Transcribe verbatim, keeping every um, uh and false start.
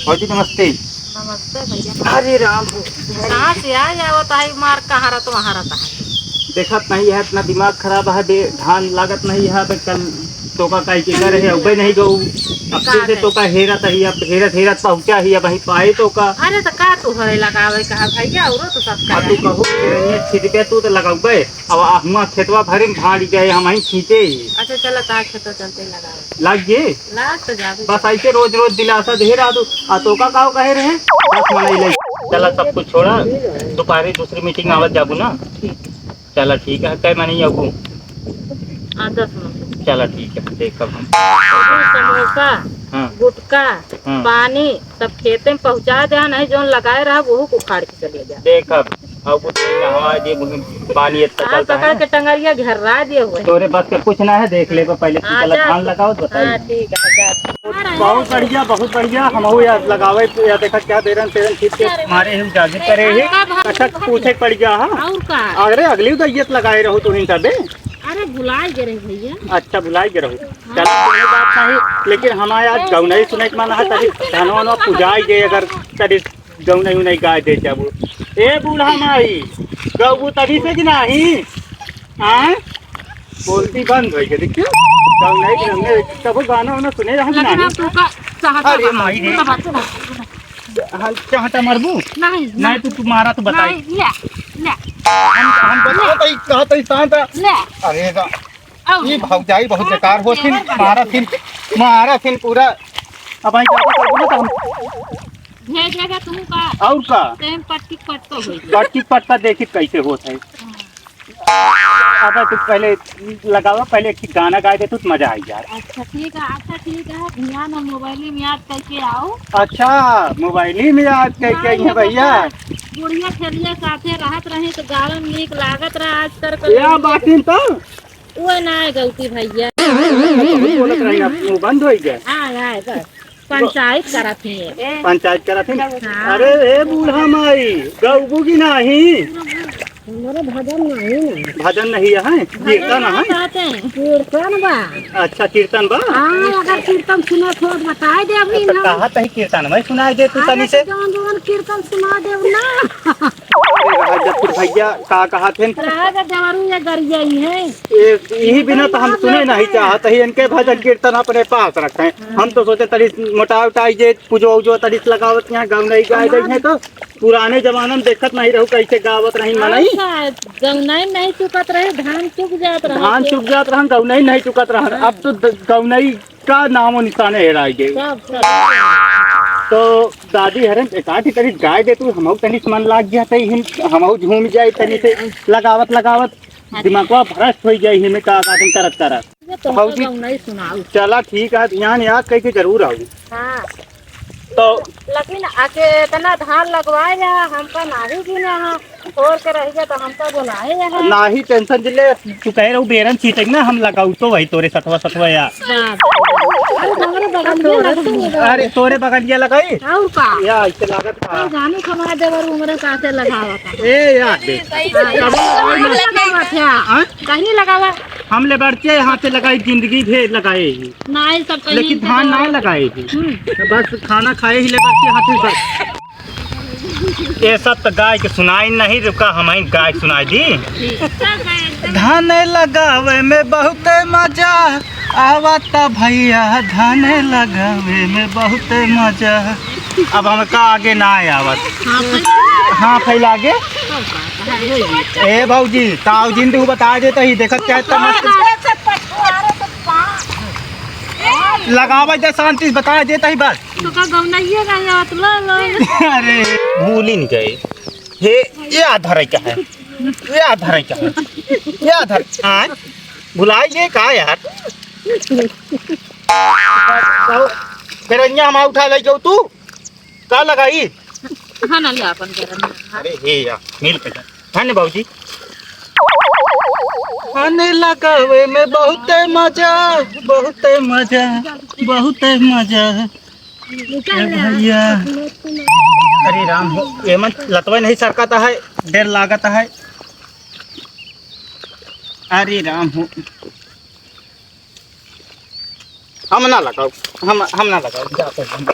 भौजी नमस्ते। नमस्ते भैया। अरे राम हो। कहाँ से आ जाओ, ताई मार कहाँ रहत, वहाँ रहत है। देखत नहीं है, इतना दिमाग खराब है, दे-, धान लागत नहीं है, अब कल तोका काई के घर है, उबे नहीं गऊ। अब का फिर से है? तोका हेरत ही, अब हेरत हेरत पहुँचा ही, अब वहीं पाए तोका। अरे तो का तू हरे लगावे कहा भैया, औरो तो सब आ, का तू है। कहू, छिड़के तू तो लगौबे। अब आ हुआं खेतवा भरे में भाड़ गए, हम ही खींचे ही। अच्छा, चला, तार खेतवा चलते लगावे। लाग गए? लाग तो जावे। बस ऐसे रोज रोज दिलासा दे रहा तू। आ तोका काव कहे रहे? बस मना ही नहीं। चला, सब कुछ छोड़ा, दोपहरी दूसरी मीटिंग आवत जाबू ना। ठीक। चला, ठीक है, कै मनी आबू? हाँ, दस मनी। चला, ठीक है, देखब हम। समोसा, हाँ। गुटखा, हाँ। पानी, सब खेते में पहुँचा दे, नहीं जौन लगाए रहा, वहू को उखाड़ के चले जा। देखब। अब कुछ नहीं कहवा दे, मुझे पानी इतना हाँ, चलता पकड़ है। के टंगरिया घेर्रा दिए हुए। तोरे बस के कुछ ना है, देख ले पहले तू हाँ, चला जा धान तू। लगाओ तो बताइए। हाँ, ठीक है, जा तू। बहुत बढ़िया, बहुत बढ़िया। हम हो यार लगावे तो या देखा क्या बेरन तेरन खींच के मारे हम जागे करे ही। हाँ, हाँ, अच्छा, हाँ। पूछे पड़ गया हाँ। और का? अरे अगली उदयत लगाए रहो तू इन सबे। अरे भुलाए गए रहे भैया। अच्छा भुलाए गए रहो। हाँ। चलो कोई बात नहीं, लेकिन हमारे आज गौनई सुने के मन है तभी धनवा वनवा पुजाई गए अगर तभी गौनई उनई गाय दे जाबू। ए बूढ़ा माई, गौबू तभी से कि नाही? हाँ? बोलती बंद होइ गई, देखियो। गौनई के हमने कबो गाना वाना सुने रहन लेकिन नाही। अब तू का चाहता अरे बा। माई रे। तू का बात सुना। हाँ, चाहता मरबू? नहीं, नहीं, नहीं। तू, तू मारा तो बताई। नहीं, ले, ले। हम, हम बताओ तो ई कहत ही शांत। ले। अरे दा-, और ई भौजाई बहुत बेकार होथिन, मारथिन, मारथिन पूरा। अब आई का करबू ना तो हम भेजेगा तू का? और का? तेम पट्टी पट्टो हो गया। पट्टी पट्टा देखी कैसे होत है। हाँ। अब तू पहले लगावा, पहले एक गाना गाए दे तू तो मजा आई यार। अच्छा ठीक है, अच्छा ठीक है, ध्यान हम मोबाइल में याद करके आओ। अच्छा, मोबाइल में याद करके आई है भैया। बुढ़िया खेलिया साथे रहत रही तो गावन नीक लागत रहा आजकल के या लोग। बातिन तो वो ना है गलती भैया। बोलत रही अब वो बंद हो गया। हाँ, हाँ, बस। पंचायत करत ही है। पंचायत करत ही? हाँ। अरे ए बूढ़ा माई, गौबू की नाही? हमारे भजन नहीं है। भजन नहीं है, कीर्तन है? कहते हैं। कीर्तन बा। अच्छा, कीर्तन बा? हाँ, अगर कीर्तन सुनत हो तो बताए दे अभी तो हम। कहा तही कीर्तन में सुनाई दे तू अरे तनी से। तो जौन जौन कीर्तन सुना दे ना। अरे रहा जब फिर भैया का कहा थे? रहा जब देवरू ये गरिया ही है। ए, यही बिना तो हम सुने नहीं चाहत ही, इनके भजन कीर्तन अपने पास रखें। हम तो सोचे तनी मोटा उटाई जे पूजो उजो तनी लगावत यहाँ गाँव नहीं गाए गई है तो पुराने जमाना में देखत नहीं रहू कैसे गावत रही मनई। अच्छा, गौनई नहीं चुकत रहे, धान चुक जात रहे। धान चुक जात रहन, गौनई नहीं चुकत रहन। हाँ। अब तो द-, गौनई का नामो निशाने हेराई गए। सब, सब। तो दादी हरे एकाठी तनी गाए दे तू, हमहू तनी से मन लाग गया तई, हम, हमहू झूम जाए तनी से लगावत लगावत। दिमागवा भ्रष्ट होइ जाई, हिमे का गार्डन करत करत। ये तो भौजी, हम नहीं सुनाऊ। चला ठीक है, ध्यान याद कई के जरूर आऊ। हाँ। तो लेकिन आके इतना धान लगवाए जा, हमका नाही भी ना है, छोड़ के रह गया तो हमका बोलाए यहाँ। नाही टेंशन जिले, तू कहे रहू बेरन छीटे ना, हम लगाऊ तो वही तोरे सतवा सतवा या। हाँ। अरे तोरे बगलिया लगाई। अरे तोरे बगलिया लगाई। और का? या इसे लागत का। तू जानी हमारा देवर उमरे साथे लगावा था। ए यार दे। हाँ, कहीं लगावा था। हाँ? कहीं लगावा। हम ले बढ़ते हाथे लगाई, जिंदगी भे लगाए ही। नाही, सब कहीं लेकिन धान ना लगाए ही। हम्म। तो बस खाना खाए ही ले बढ़ते हाथे बस। ये सब तो गाय के सुनाई नहीं, रुका हम ही गाय सुनाई दी। धन लगावे में बहुत मजा आवता भैया, धन लगावे में बहुत मजा। अब हमका आगे ना आवत। हाँ, फैला आगे। ए भौजी, ताऊ जी ने तू बता देता ही, देखत क्या इतना मस्त। लगावे दे शांति से, बता देता ही बस। तो का गौनइये का याद ला ला। अरे, भूल ही नहीं गए। हे, ये आधार है क्या है? ये आधार है क्या है? ये आधार, हाँ? भुलाई गए का यार? बेरनिया हम उठा ले जाओ तू? का लगाई? हाँ ना, ले अपन बेरनिया। अरे हे यार, मिल के जा। धन्य बाबूजी। खाने लगावे में बहुत मजा, बहुत मजा, बहुत मजा। ए भैया, अरे राम हो, एमन लतवा नहीं सरकत है, डर लागत है। अरे राम हो, हम ना लगाओ, हम, हम ना लगाओ, जा तो हम।